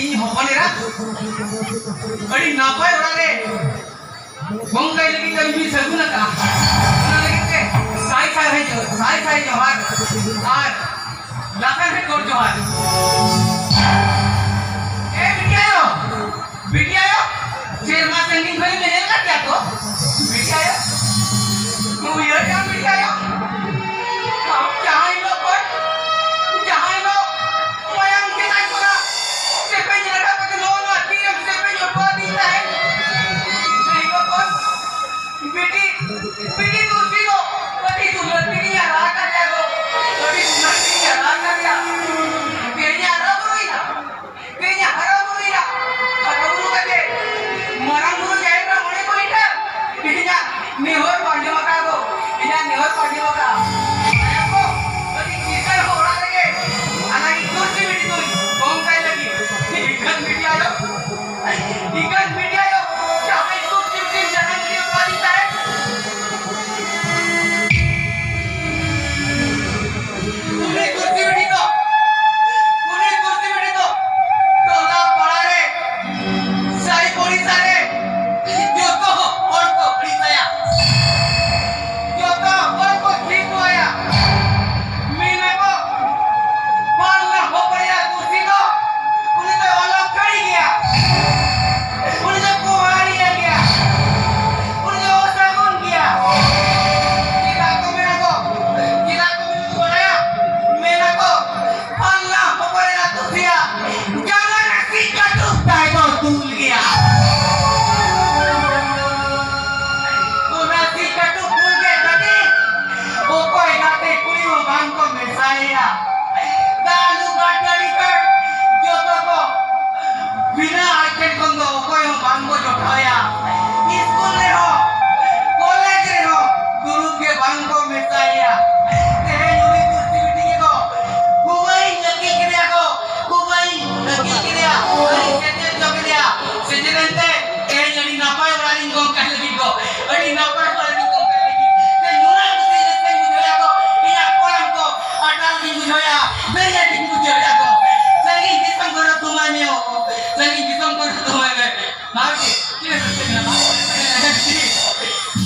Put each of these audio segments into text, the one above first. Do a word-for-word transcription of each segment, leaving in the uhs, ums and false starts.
ᱤᱧ ᱦᱚᱯᱚᱱ ᱮᱨᱟ ᱟᱹᱰᱤ ᱱᱟᱯᱟᱭ ᱚᱲᱟᱜ ᱨᱮ ᱜᱚᱝᱠᱟᱭ ᱞᱟᱹᱜᱤᱫ ᱛᱮ ᱤᱧ ᱥᱟᱹᱜᱩᱱ ᱟᱠᱟᱫᱼᱟ᱾ ᱚᱱᱟ ᱞᱟᱹᱜᱤᱫ ᱛᱮ ᱥᱟᱭ ᱥᱟᱭ ᱡᱚ-, ᱥᱟᱭ ᱥᱟᱭ ᱡᱚᱦᱟᱨ ᱟᱨ ᱞᱟᱛᱟᱨ ᱨᱮ ᱜᱚᱰ ᱡᱚᱦᱟᱨ᱾ ᱮ ᱵᱤᱴᱤ ᱟᱭᱳ, ᱵᱤᱴᱤ ᱟᱭᱳ, ᱥᱮᱨᱢᱟ ᱥᱟᱺᱜᱤᱧ ᱠᱷᱚᱱ ᱮᱢ ᱧᱮᱧᱮᱞ ᱠᱟᱫ ᱜᱮᱭᱟ ᱛᱚ? ᱵᱤᱴᱤ ᱟᱭᱳ, ᱩᱭᱦᱟᱹᱨ ᱠᱟᱜ ᱵᱤᱴᱤ ᱟᱭᱳ, ᱟᱢ ᱡᱟᱦᱟᱸ ᱦᱤᱞᱳᱜ ᱠᱷᱚᱱ, ᱡᱟᱦᱟᱸ ᱦᱤᱞᱳᱜ ᱢᱟᱭᱟᱝ ᱪᱮᱛᱟᱱ ᱠᱷᱚᱱᱟᱜ ᱥᱮᱯᱮᱧ ᱨᱟᱠᱟᱵ ᱠᱟᱛᱮ ᱱᱚᱣᱟ ᱱᱚᱣᱟ ᱛᱤᱨᱮᱢ ᱥᱮᱯᱮᱧ ᱦᱚᱴᱚ ᱟᱹᱫᱤᱧ ᱛᱟᱦᱮᱸᱫ, ᱤᱱᱟᱹ ᱦᱤᱞᱳᱜ ᱠᱷᱚᱱ ᱵᱤᱴᱤ, ᱵᱤᱴᱤ ᱛᱩᱞᱥᱤ ᱫᱚ ᱟᱹᱰᱤ ᱫᱩᱞᱟᱹᱲ ᱛᱮᱜᱮᱧ ᱦᱟᱨᱟ ᱟᱠᱟᱫᱮᱭᱟ ᱜᱚ, ᱟᱹᱰᱤ ᱫᱩᱞᱟᱹᱲ ᱛᱮᱜᱮᱧ ᱦᱟᱨᱟ ᱟᱠᱟᱫᱮᱭᱟ᱾ ᱛᱮᱦᱮᱧ ᱦᱟᱨᱟ ᱵᱩᱨᱩᱭᱮᱱᱟ, ᱛᱮᱦᱮᱧ ᱦᱟᱨᱟ ᱵᱩᱨᱩᱭᱮᱱᱟ, ᱦᱟᱨᱟ ᱵᱩᱨᱩ ᱠᱟᱛᱮ ᱢᱟᱨᱟᱝ ᱵᱩᱨᱩ ᱡᱟᱦᱮᱨ ᱮᱨᱟ ᱢᱚᱬᱮ ᱠᱚ ᱞᱤᱴᱟᱹ ᱛᱮᱦᱮᱧᱟᱜ ᱱᱮᱦᱚᱨ ᱠᱚ ᱟᱸᱡᱚᱢ ᱟᱠᱟᱫ ᱫᱚ, ᱤᱧᱟᱹᱜ ᱱᱮᱦᱚᱨ ᱠᱚ ᱟᱸᱡᱚᱢ ᱟᱠᱟᱫ᱾ ᱟᱭᱳ ᱠᱚ, ᱟᱹᱰᱤ ᱠᱤᱥᱟᱹᱬ ᱦᱚᱲ ᱚᱲᱟᱜ ᱨᱮᱜᱮ ᱟᱞᱟᱜᱤᱡ ᱛᱩᱞᱥᱤ ᱵᱤᱴᱤ ᱫᱚᱧ ᱜᱚᱝ ᱠᱟᱭ ᱞᱟᱹᱜᱤᱫ᱾ ᱤᱠᱷᱟᱹᱱ ᱵᱤᱴᱤ ᱟᱭᱳ, ᱤᱠᱷᱟᱹᱱ ᱵᱤᱴᱤ ᱟᱭᱳ, ᱡᱟᱦᱟᱸᱭ ᱛᱩᱞᱥᱤ ᱵᱤᱴᱤ ᱡᱟᱱᱟᱢ ᱜᱤᱰᱤ ᱟᱠᱟᱫᱤᱧ ᱛᱟᱦᱮᱸᱫ, ᱥᱟᱺᱜᱤᱧ ᱫᱤᱥᱚᱢ ᱠᱚᱨᱮ ᱫᱚ ᱵᱟᱭ ᱵᱟᱭ᱾ ᱱᱚᱣᱟ ᱜᱮ ᱪᱮᱫ ᱨᱟᱹᱥᱠᱟᱹ ᱠᱟᱱᱟ?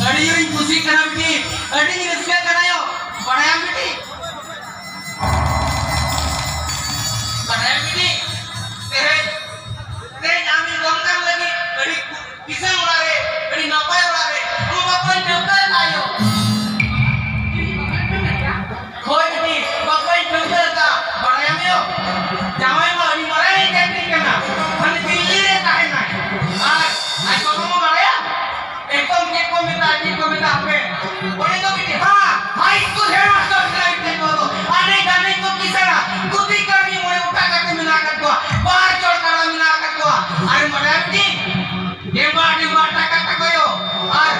ᱟᱹᱰᱤ ᱡᱳᱨᱤᱧ ᱠᱩᱥᱤᱜ ᱠᱟᱱᱟ ᱵᱤᱴᱤ, ᱟᱹᱰᱤᱧ ᱨᱟᱹᱥᱠᱟᱹᱜ ᱠᱟᱱᱟ ᱭᱳ᱾ ᱵᱟᱲᱟᱭᱟᱢ ᱵᱤᱴᱤ? ᱵᱟᱲᱟᱭᱟᱢ ᱵᱤᱴᱤ? ᱛᱮᱦᱮᱧ, ᱛᱮᱦᱮᱧ ᱟᱢᱤᱧ ᱜᱚᱝ ᱠᱟᱢ ᱞᱟᱹᱜᱤᱫ ᱟᱹᱰᱤ ᱠᱤᱥᱟᱹᱬ ᱚᱲᱟᱜ ᱨᱮ, ᱟᱹᱰᱤ ᱱᱟᱯᱟᱭ ᱚᱲᱟᱜ ᱨᱮ ᱟᱢ ᱵᱟᱯᱞᱟᱧ ᱴᱷᱟᱹᱣᱠᱟᱹ ᱟᱠᱟᱫ ᱭᱳ᱾ ᱦᱳᱭ ᱵᱤᱴᱤ, ᱵᱟᱯᱞᱟᱧ ᱴᱷᱟᱹᱣᱠᱟᱹ ᱟᱠᱟᱫ᱾ ᱵᱟᱲᱟᱭᱟᱢ ᱭᱳ, ᱡᱟᱶᱟᱭ ᱢᱟ ᱟᱹᱰᱤ ᱢᱟᱨᱟᱝ ᱤᱧ ᱪᱟᱹᱠᱨᱤ ᱠᱟᱱᱟ, ᱢᱟᱱᱮ ᱫᱤᱞᱞᱤ ᱨᱮ ᱛᱟᱦᱮᱱᱟᱭ᱾ ᱟᱨ ᱟᱡ ᱵᱟᱵᱟ ᱢᱟ ᱵᱟᱲᱟᱭᱟᱢ, ᱮᱠᱫᱚᱢ ᱪᱮᱫ ᱠᱚ ᱢᱮᱛᱟᱜᱼᱟ, ᱪᱮᱫ ᱠᱚ ᱢᱮᱛᱟᱜᱼᱟ ᱦᱟᱯᱮ, ᱩᱱᱤ ᱫᱚ ᱢᱤᱫᱴᱤᱡ, ᱦᱟ, high school headmaster ᱠᱟᱱᱟᱭ ᱢᱤᱫᱴᱮᱱ ᱠᱚ ᱫᱚ᱾ ᱟᱹᱰᱤ ᱜᱟᱱ ᱠᱚ ᱠᱤᱥᱟᱹᱬᱟ, ᱜᱩᱛᱤ ᱠᱟᱹᱲᱢᱤ ᱢᱚᱬᱮ ᱜᱚᱴᱟ ᱠᱟᱛᱮ ᱢᱮᱱᱟᱜ ᱟᱠᱟᱫ ᱠᱚᱣᱟ, ᱵᱟᱨ ᱪᱚᱲ ᱠᱟᱲᱟ ᱢᱮᱱᱟᱜ ᱟᱠᱟᱫ ᱠᱚᱣᱟ᱾ ᱟᱨ ᱵᱟᱲᱟᱭᱟᱢ ᱪᱮᱫ? ᱰᱮᱢᱵᱟ ᱰᱮᱢᱵᱟ ᱴᱟᱠᱟ ᱛᱟᱠᱚ ᱭᱳ᱾ ᱟᱨ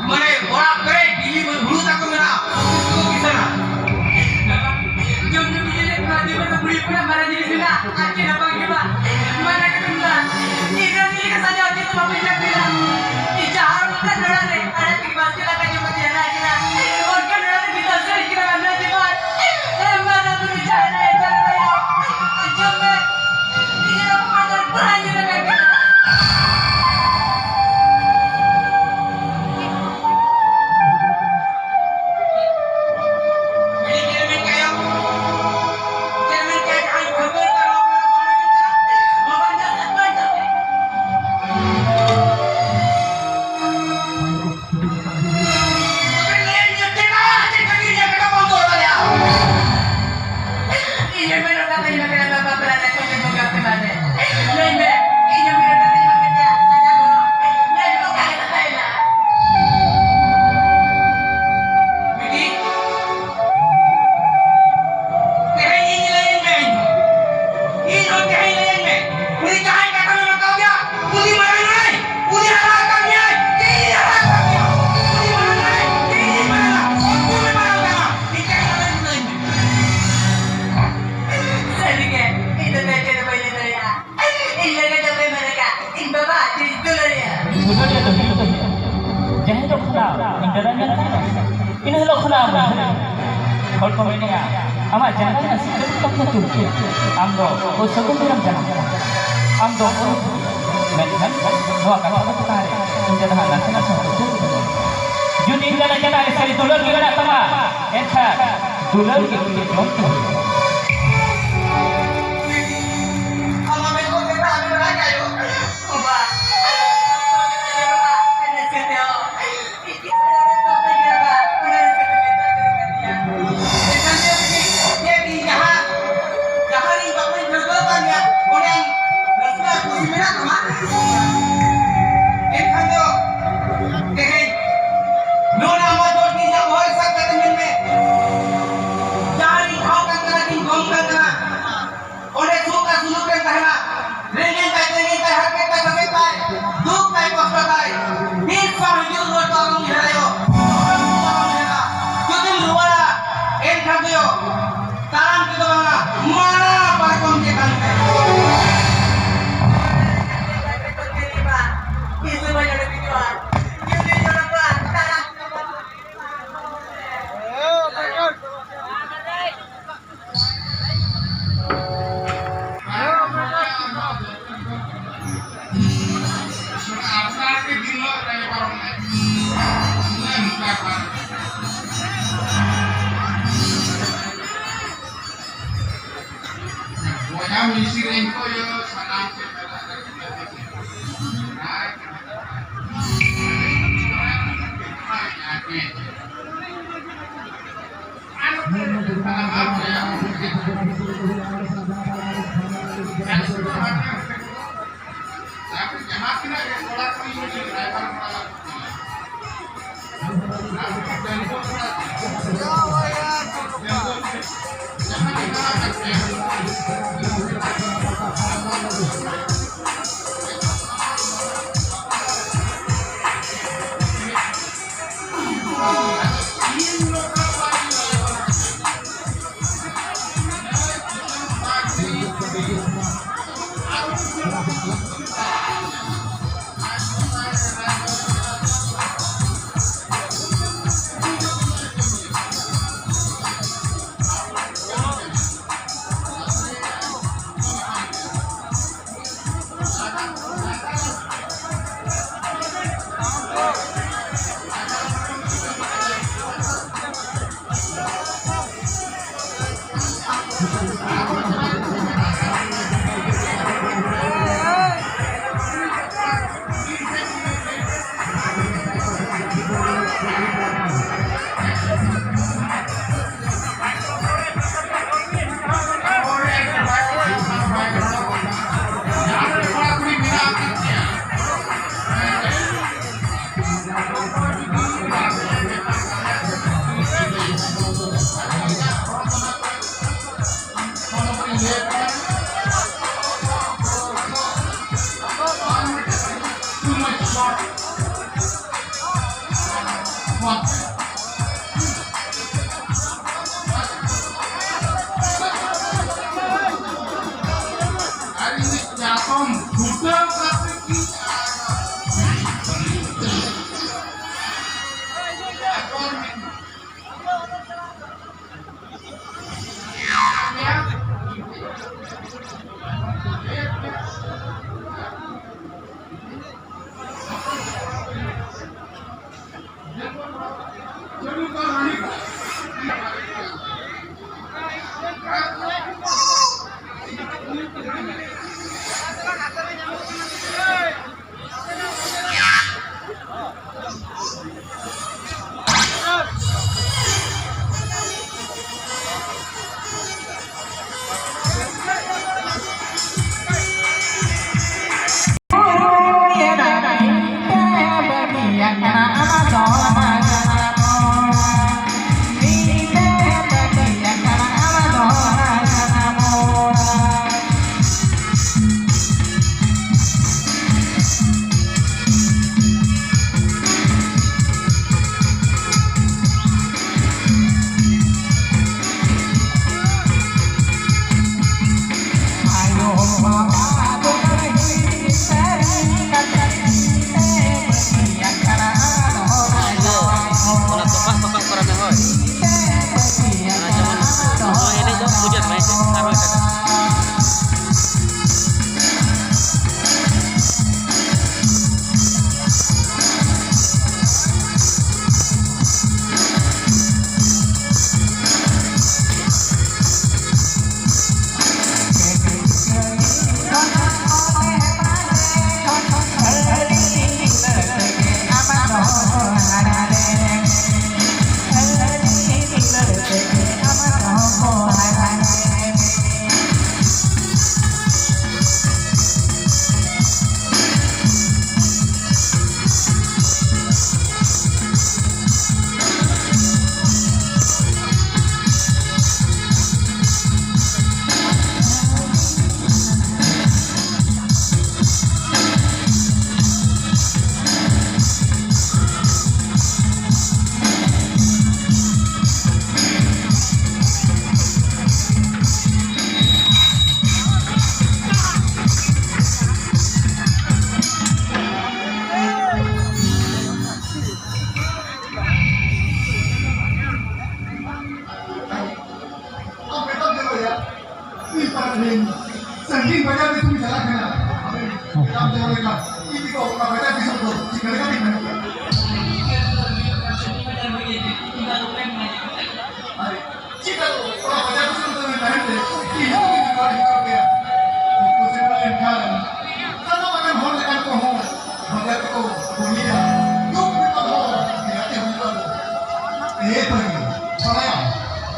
ᱢᱟᱱᱮ ᱚᱲᱟᱜ ᱯᱮᱨᱮᱡ ᱵᱤᱞᱤ ᱦᱩᱲᱩ ᱛᱟᱠᱚ ᱢᱮᱱᱟᱜᱼᱟ᱾ ᱩᱱᱠᱩ ᱠᱚ ᱠᱤᱥᱟᱹᱬᱟ᱾ ᱡᱚᱢ ᱧᱩ ᱵᱤᱡᱽᱞᱤ ᱠᱚ ᱫᱤᱱ ᱵᱷᱳᱨ ᱫᱚ ᱵᱩᱲᱦᱤ ᱦᱚᱯᱚᱱᱟᱜ ᱢᱟᱨᱟᱝ ᱡᱤᱱᱤᱥ ᱢᱮᱱᱟᱜᱼᱟ᱾ ᱟᱨ ᱪᱮᱫ ᱦᱚᱸ ᱵᱟᱝ ᱡᱚᱢᱟ᱾ ᱢᱟᱱᱟ ᱠᱟᱛᱮ ᱢᱮᱱᱟᱜᱼᱟ᱾ ᱤᱧ ᱨᱮᱱ ᱞᱮᱠᱟ ᱥᱟᱡᱟᱣ ᱪᱮᱫ ᱦᱚᱸ ᱵᱟᱹᱧ ᱧᱟᱢ ᱠᱮᱫᱟ᱾ ᱤᱧ ᱡᱟᱦᱟᱸ ᱚᱲᱟᱜ ᱨᱮ ᱟᱲᱟᱜ ᱛᱮᱜᱮ ᱵᱟᱥᱠᱮ ᱫᱟᱠᱟ ᱡᱚᱢ ᱠᱟᱛᱮ ᱦᱟᱨᱟ ᱠᱟᱱᱟ᱾ ᱚᱱᱠᱟᱱ ᱚᱲᱟᱜ ᱨᱮ ᱜᱤᱫᱽᱨᱟᱹ ᱥᱮ ᱜᱤᱫᱽᱨᱟᱹ ᱵᱟᱹᱱᱩᱜ ᱡᱮᱢᱚᱱ᱾ ᱮ ᱢᱟᱨᱟᱝ ᱵᱩᱨᱩ ᱡᱟᱦᱮᱨ ᱟᱭᱳ ᱪᱟᱞᱟᱜ ᱟᱭᱳ᱾ ᱡᱚᱢ ᱢᱮ᱾ ᱤᱧ ᱨᱮᱱ ᱦᱚᱯᱚᱱ ᱫᱚ ᱵᱟᱹᱧ ᱧᱟᱢ ᱠᱮᱫᱟ᱾ ᱤᱧ ᱦᱚᱸ ᱢᱮᱨᱚᱢ ᱠᱟᱛᱷᱟᱧ ᱮᱢᱟ ᱠᱟᱫᱟ, ᱵᱟᱯᱞᱟ ᱨᱮ ᱠᱚᱧᱮ ᱵᱚᱸᱜᱟ ᱯᱮ ᱢᱟᱱᱮ᱾ ᱞᱟᱹᱭ ᱢᱮ, ᱤᱧ ᱦᱚᱸ ᱢᱮᱨᱚᱢ ᱠᱟᱛᱷᱟᱧ ᱮᱢᱟ ᱠᱟᱫᱟ, ᱟᱡᱟᱜ ᱜᱚᱲᱚ᱾ ᱞᱟᱹᱭ ᱢᱮ, ᱚᱠᱟ ᱨᱮ ᱛᱟᱦᱮᱱᱟ? ᱵᱤᱴᱤ, ᱛᱮᱦᱮᱧ ᱤᱧ ᱞᱟᱹᱭᱟᱹᱧ ᱢᱮ, ᱤᱧ ᱦᱚᱸ᱾ ᱤᱧ ᱦᱚᱸ ᱛᱮᱦᱮᱧ ᱞᱟᱹᱭᱟᱹᱧ ᱢᱮ᱾ ᱩᱱᱤ ᱡᱟᱦᱟᱸᱭ ᱠᱟᱛᱷᱟ ᱢᱮᱱ ᱠᱟᱣᱫᱮᱭᱟ, ᱩᱱᱤ ᱢᱟᱨᱟᱝ ᱟᱭ, ᱩᱱᱤ ᱦᱟᱨᱟ ᱟᱠᱟᱫ ᱢᱮᱭᱟᱭ, ᱪᱮᱫ ᱤᱧ ᱦᱟᱨᱟ ᱟᱠᱟᱫ ᱢᱮᱭᱟ? ᱩᱱᱤ ᱢᱟᱨᱟᱝ ᱟᱭ, ᱪᱮᱫ ᱤᱧ ᱢᱟᱨᱟᱝᱟ? ᱩᱱᱠᱩ ᱜᱮ ᱢᱟᱨᱟᱝ ᱠᱟᱱᱟ᱾ ᱤᱧ ᱴᱷᱮᱱ ᱠᱷᱚᱱ ᱞᱟᱹᱭ ᱢᱮ᱾ ᱥᱟᱹᱨᱤᱜᱮ, ᱤᱧ ᱫᱚ ᱱᱟᱭᱠᱮ ᱫᱚ ᱵᱟᱹᱧ ᱞᱟᱹᱭ ᱫᱟᱲᱮᱭᱟᱜᱼᱟ᱾ ᱤᱧ ᱞᱟᱹᱜᱤᱫ ᱫᱚ ᱵᱟᱹᱧ ᱢᱮᱱ ᱟᱠᱟᱫ᱾ ᱤᱧ ᱵᱟᱵᱟ ᱟᱹᱰᱤ ᱫᱩᱞᱟᱹᱲᱤᱭᱟᱹ᱾ ᱡᱟᱦᱟᱸᱭ ᱫᱚ ᱠᱷᱚᱱᱟᱜ ᱤᱧ ᱫᱟᱫᱟ ᱧᱮᱞ ᱠᱟᱱᱟ, ᱤᱱᱟᱹ ᱦᱤᱞᱳᱜ ᱠᱷᱚᱱᱟᱜ ᱦᱚᱲ ᱠᱚ ᱢᱮᱱᱮᱜᱼᱟ, ᱟᱢᱟᱜ ᱡᱟᱸᱜᱟ ᱨᱮᱱᱟᱜ ᱥᱤᱠᱲᱤ ᱠᱚ ᱛᱩᱞ ᱠᱮᱫ᱾ ᱟᱢ ᱫᱚ ᱚᱥᱟᱹᱜᱩᱱ ᱨᱮᱢ ᱡᱟᱱᱟᱢ ᱠᱟᱱᱟ᱾ ᱟᱢ ᱫᱚ ᱚᱞ ᱢᱮᱱᱠᱷᱟᱱ ᱱᱚᱣᱟ ᱠᱟᱛᱷᱟ ᱠᱚ ᱪᱮᱛᱟᱱ ᱨᱮ ᱤᱧ ᱫᱚ ᱦᱟᱸᱜ ᱱᱟᱥᱮ ᱱᱟᱥᱮ ᱦᱚᱸ ᱵᱟᱹᱧ ᱵᱩᱡᱷᱟᱹᱣ ᱫᱟᱲᱮᱭᱟᱜ ᱠᱟᱱᱟ᱾ ᱡᱩᱫᱤ ᱤᱧ ᱫᱚ ᱡᱟᱸᱜᱟ ᱨᱮ ᱥᱟᱹᱨᱤ ᱫᱩᱞᱟᱹᱲ ᱜᱮ ᱢᱮᱱᱟᱜ ᱛᱟᱢᱟ, ᱮᱱᱠᱷᱟᱱ ᱫᱩᱞᱟᱹᱲ ᱜᱮ ᱤᱧ ᱡᱚᱢ ᱛᱮ ᱦᱩᱭᱩᱜᱼᱟ᱾ ᱟᱢᱟᱜ ᱢᱮᱫ ᱠᱚ ᱛᱮ ᱫᱟᱜ ᱞᱮ ᱨᱟᱜᱟ ᱭᱳ᱾ ᱵᱟᱵᱟ, ᱟᱞᱮ ᱥᱮᱫ ᱛᱮ ᱦᱚᱸ᱾ ᱮᱱᱠᱷᱟᱱ ᱫᱚ ᱡᱟᱦᱟᱸ, ᱡᱟᱦᱟᱸ ᱨᱮ ᱵᱟᱯᱮ ᱴᱷᱟᱹᱣᱠᱟᱹ ᱠᱟᱱ ᱜᱮᱭᱟ, ᱚᱸᱰᱮ ᱨᱟᱹᱥᱠᱟᱹ ᱟᱨ ᱠᱩᱥᱤ ᱢᱮᱱᱟᱜ ᱛᱟᱢᱟ᱾ ᱮᱱᱠᱷᱟᱱ ᱫᱚ ᱛᱮᱦᱮᱧ ᱱᱚᱰᱮ ᱟᱢᱟᱜ ᱫᱚᱥ ᱫᱤᱱ ᱨᱮᱭᱟᱜ ᱵᱚᱦᱚᱜ ᱥᱟᱵ ᱠᱟᱛᱮ ᱧᱮᱞ ᱢᱮ᱾ ᱡᱟᱦᱟᱸ ᱨᱮ ᱜᱷᱟᱣ ᱠᱟᱱ ᱠᱟᱱᱟ, ᱠᱤᱱ ᱜᱚᱢ ᱠᱟᱱ ᱠᱟᱱᱟ, ᱚᱸᱰᱮ ᱥᱩᱠ ᱟᱨ ᱥᱩᱞᱩᱠ ᱨᱮᱢ ᱛᱟᱦᱮᱱᱟ᱾ ᱨᱮᱸᱜᱮᱡ ᱛᱟᱭ, ᱛᱮᱸᱜᱮᱡ ᱛᱟᱭ, ᱦᱟᱨᱠᱮᱛ ᱛᱟᱭ, ᱥᱟᱥᱮᱛ ᱛᱟᱭ, ᱫᱩᱠ ᱛᱟᱭ, ᱠᱚᱥᱴᱚ ᱛᱟᱭ, ᱛᱤᱥ ᱦᱚᱸ ᱦᱤᱡᱩᱜ ᱨᱩᱣᱟᱹᱲ ᱫᱚ ᱟᱞᱚᱢ ᱩᱭᱦᱟᱹᱨᱟ ᱭᱳ᱾ ᱡᱩᱫᱤᱢ ᱨᱩᱣᱟᱹᱲᱟ, ᱮᱱᱠᱷᱟᱱ ᱫᱚ ᱭᱳ, ᱛᱟᱲᱟᱢ ᱛᱮᱫᱚ ᱵᱟᱝᱟ, ᱢᱟᱨᱟ ᱯᱟᱨᱠᱚᱢ ᱪᱮᱛᱟᱱ ᱛᱮ᱾ ᱵᱚᱭᱦᱟ ᱢᱤᱥᱤ ᱨᱮᱱ ᱠᱚ ᱤᱭᱟᱹ ᱥᱟᱱᱟᱢ ᱠᱚ ᱪᱟᱞᱟᱜ ᱠᱟᱱᱟ᱾ ᱟᱨ ᱤᱧ ᱪᱟᱛᱚᱢ ᱯᱷᱩᱴᱟᱹᱣ ᱠᱟᱛᱮ ᱜᱮ ᱟᱨ ᱤᱧ ᱫᱚ ᱚᱱᱟ ᱵᱟᱡᱟᱨ ᱫᱤᱥᱚᱢ ᱫᱚ ᱪᱤᱠᱟᱹ ᱞᱮᱠᱟᱛᱤᱧ ᱢᱮᱱ ᱠᱮᱭᱟ? ᱟᱨᱮ, ᱪᱮᱫ ᱞᱮᱠᱟ ᱚᱱᱟ ᱵᱟᱡᱟᱨ ᱫᱤᱥᱚᱢ ᱫᱚ ᱛᱟᱦᱮᱱ ᱛᱮ ᱤᱧ ᱦᱚᱸ ᱤᱧ ᱦᱚᱸ ᱤᱧ ᱦᱚᱸ ᱜᱮᱭᱟ᱾ ᱩᱱᱠᱩ ᱥᱮᱴᱮᱨ ᱞᱮᱱᱠᱷᱟᱱ ᱥᱟᱱᱟᱢ ᱟᱠᱟᱱ ᱦᱚᱲ ᱞᱮᱠᱟᱱ ᱠᱚᱦᱚᱸ ᱵᱟᱡᱟᱨ ᱨᱮᱠᱚ ᱠᱟᱹᱢᱤᱭᱟ᱾ ᱫᱩᱠ ᱵᱤᱯᱚᱫ ᱦᱚᱸ ᱱᱤᱭᱟᱹᱛᱮ ᱦᱩᱭᱩᱜᱼᱟ᱾ ᱮ ᱯᱟᱹᱦᱤᱞ ᱵᱟᱲᱟᱭᱟᱢ,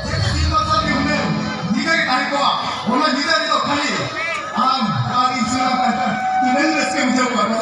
ᱡᱮᱛᱮ ᱥᱤᱧ ᱢᱟᱨᱥᱟᱞ ᱜᱮ ᱦᱩᱱᱟᱹᱝ ᱧᱤᱫᱟᱹ ᱜᱮ ᱛᱟᱦᱮᱸ ᱠᱚᱜᱼᱟ, ᱚᱱᱟ ᱧᱤᱫᱟᱹ ᱨᱮᱫᱚ ᱠᱷᱟᱹᱞᱤ ᱟᱢ ᱟᱨ ᱤᱧ ᱥᱩᱱᱟ ᱛᱟᱦᱮᱸ ᱠᱷᱟᱱ ᱛᱤᱱᱟᱹᱝ ᱨᱟᱹᱥᱠᱟᱹ ᱵᱩᱡᱷᱟᱹᱣ ᱠᱚᱜᱼᱟ᱾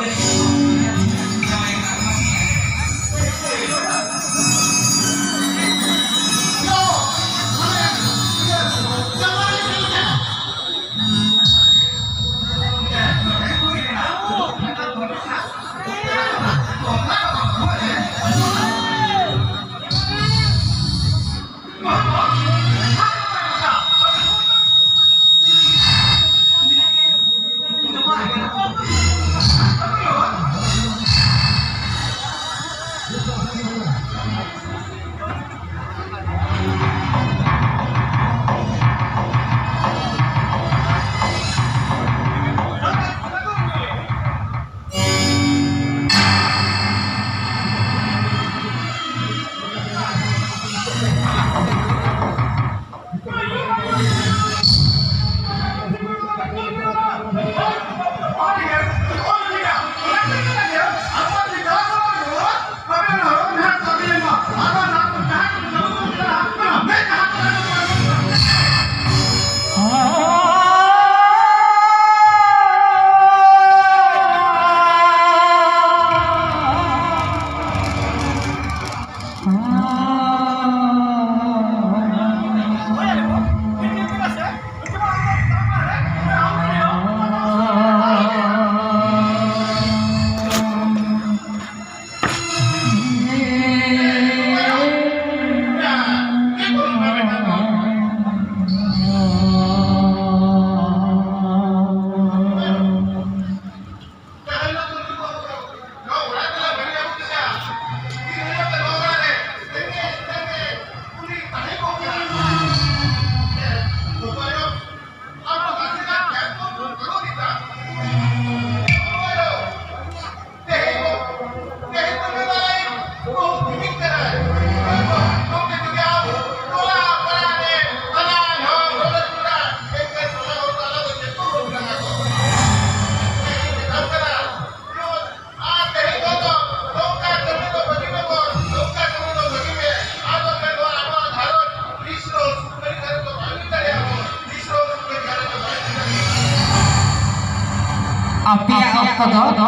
ᱟᱯᱮᱭᱟᱜ ᱚᱠᱛᱚ ᱫᱚ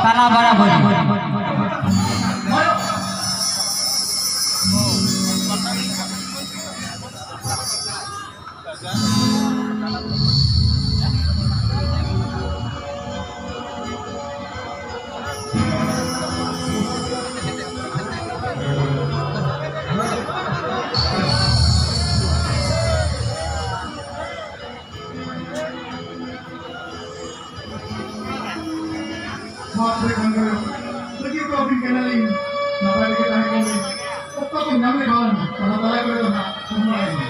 ᱛᱟᱞᱟ ᱵᱟᱨᱟᱵᱟᱹᱨᱤ᱾ ᱢᱟ ᱛᱚᱵᱮ ᱠᱷᱟᱱ ᱫᱚ ᱞᱟᱹᱜᱤᱫ ᱠᱚ ᱟᱹᱵᱤᱱ ᱠᱟᱱᱟᱞᱤᱧ, ᱱᱟᱯᱟᱭ ᱨᱮᱜᱮ ᱛᱟᱦᱮᱸ ᱠᱚᱜ ᱵᱤᱱ᱾ ᱚᱠᱛᱚ ᱠᱚ ᱧᱟᱢ ᱞᱮᱠᱷᱟᱱ ᱛᱟᱞᱟ ᱛᱟᱞᱟ ᱠᱚᱨᱮ ᱫᱚ ᱱᱟᱜ ᱯᱷᱳᱱ ᱵᱟᱲᱟᱭ ᱵᱤᱱ᱾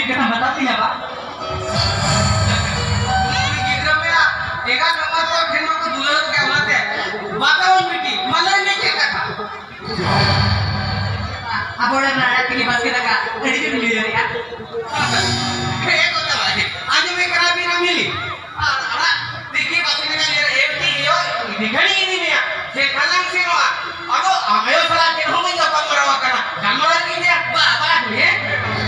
ᱢᱤᱫ ᱠᱟᱛᱷᱟᱢ ᱵᱟᱛᱟᱣ ᱛᱤᱧᱟ ᱵᱟ? ᱩᱱᱤ ᱜᱤᱫᱽᱨᱟᱹ ᱢᱮᱭᱟ ᱮᱜᱟᱨᱚ ᱱᱚᱢᱵᱚᱨ ᱠᱚ ᱴᱷᱮᱱ ᱢᱟᱠᱚ ᱫᱩᱞᱟᱹᱲ ᱜᱮᱭᱟ, ᱚᱱᱟᱛᱮ ᱵᱟᱛᱟᱣᱟᱹᱧ ᱵᱤᱴᱤ, ᱢᱟ ᱞᱟᱹᱭ ᱢᱮ ᱪᱮᱫ ᱠᱟᱛᱷᱟ? ᱟᱵᱚᱨᱮᱱ ᱨᱟᱡᱟ ᱛᱤᱞᱤ ᱵᱟᱥᱠᱮ ᱫᱟᱠᱟ ᱟᱹᱰᱤ ᱡᱳᱨ ᱧᱩ ᱫᱟᱲᱮᱭᱟᱜᱼᱟ᱾ ᱦᱮᱸ ᱠᱚ ᱪᱟᱞᱟᱜ ᱜᱮ᱾ ᱟᱸᱡᱚᱢᱮ ᱠᱟᱱᱟ ᱵᱤᱱ ᱟᱢ ᱦᱤᱞᱤ? ᱟᱨ ᱟᱲᱟᱜ ᱛᱤᱠᱤ ᱵᱟᱥᱠᱮ ᱫᱟᱠᱟ ᱧᱩ ᱨᱮ ᱮᱢ ᱴᱤ ᱤᱭᱳ ᱤᱫᱤ ᱜᱷᱟᱹᱲᱤ ᱤᱫᱤ ᱢᱮᱭᱟ᱾ ᱪᱮᱫ ᱠᱟᱱᱟᱝ ᱥᱮᱱᱚᱜᱼᱟ? ᱟᱫᱚ ᱟᱢ ᱟᱭᱳ ᱥᱟᱞᱟᱜ ᱪᱮᱫ ᱦᱚᱸ ᱵᱟᱹᱧ ᱜᱟᱯᱟᱞ ᱢᱟᱨᱟᱣ ᱟᱠᱟᱱᱟ᱾ ᱜᱟᱞᱢᱟᱨᱟᱣ ᱞᱟᱹᱜᱤᱫ ᱤᱧ ᱞᱟᱹᱭᱟ, ᱵᱟ, ᱵᱟ, ᱦᱮᱸ?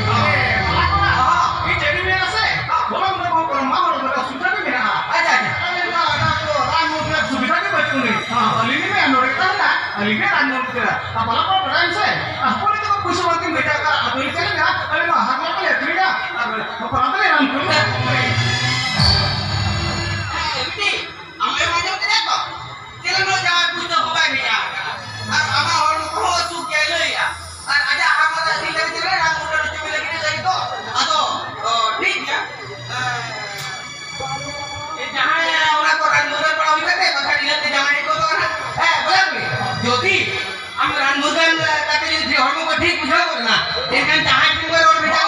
ᱦᱚᱸ, ᱤᱧ ᱪᱟᱹᱠᱨᱤ ᱢᱮᱱᱟᱜᱼᱟ ᱥᱮ? ᱵᱚᱞᱚᱱ ᱫᱚ ᱵᱟᱝ ᱠᱟᱱᱟ, ᱢᱟ ᱦᱚᱲ ᱫᱚ ᱥᱩᱵᱤᱫᱷᱟ ᱜᱮ ᱢᱮᱱᱟᱜᱼᱟ᱾ ᱟᱪᱪᱷᱟ, ᱟᱪᱪᱷᱟ᱾ ᱟᱞᱮ ᱫᱚ ᱚᱱᱟ ᱠᱚ ᱨᱟᱱ ᱢᱩᱨᱜᱟᱹᱱ ᱥᱩᱵᱤᱫᱷᱟ ᱜᱮ ᱵᱟᱹᱪᱩᱜ ᱟᱹᱱᱤᱡ᱾ ᱦᱚᱸ᱾ ᱟᱹᱞᱤᱧ ᱞᱤᱧ ᱢᱮᱱᱟ, ᱱᱚᱰᱮ ᱜᱮ ᱛᱟᱦᱮᱱᱟ, ᱟᱹᱞᱤᱧ ᱜᱮ ᱨᱟᱱ ᱢᱩᱨᱜᱟᱹᱱ ᱠᱟᱱᱟ᱾ ᱟᱨ ᱵᱟᱞᱟ ᱠᱚ ᱵᱟᱰᱟᱭᱟᱢ ᱥᱮ? ᱟᱨ ᱦᱚᱯᱚᱱ ᱛᱟᱠᱚ ᱯᱩᱭᱥᱟᱹ ᱵᱟᱝᱠᱤᱱ ᱵᱷᱮᱡᱟ ᱠᱟᱜᱼᱟ, ᱟᱫᱚ ᱞᱤᱧ ᱪᱟᱞᱟᱜ ᱠᱟᱱᱟ, ᱟᱹᱞᱤᱧ ᱢᱟ ᱦᱟᱨ ᱞᱟᱜ ᱞᱮ ᱟᱹᱠᱷᱨᱤᱧᱟ, ᱟᱨ ᱦᱚᱯᱚᱱ ᱛᱟᱞᱮ ᱨᱟᱱ ᱠᱚ᱾ ᱦᱮᱸ, ᱢᱤᱫᱴᱤᱡ ᱦᱮᱸ, ᱵᱚᱞᱮ ᱠᱩᱲᱤ, ᱡᱩᱫᱤ ᱟᱢ ᱨᱟᱱ ᱢᱩᱨᱜᱟᱹᱱ ᱠᱟᱛᱮ ᱡᱩᱫᱤ ᱦᱚᱲᱢᱚ ᱠᱚ ᱴᱷᱤᱠ ᱵᱩᱡᱷᱟᱹᱣ ᱜᱚᱫ ᱮᱱᱟ, ᱮᱱᱠᱷᱟᱱ ᱡᱟᱦᱟᱸᱭ ᱴᱷᱮᱱ ᱜᱮ ᱨᱚᱲ ᱵᱷᱮᱡᱟ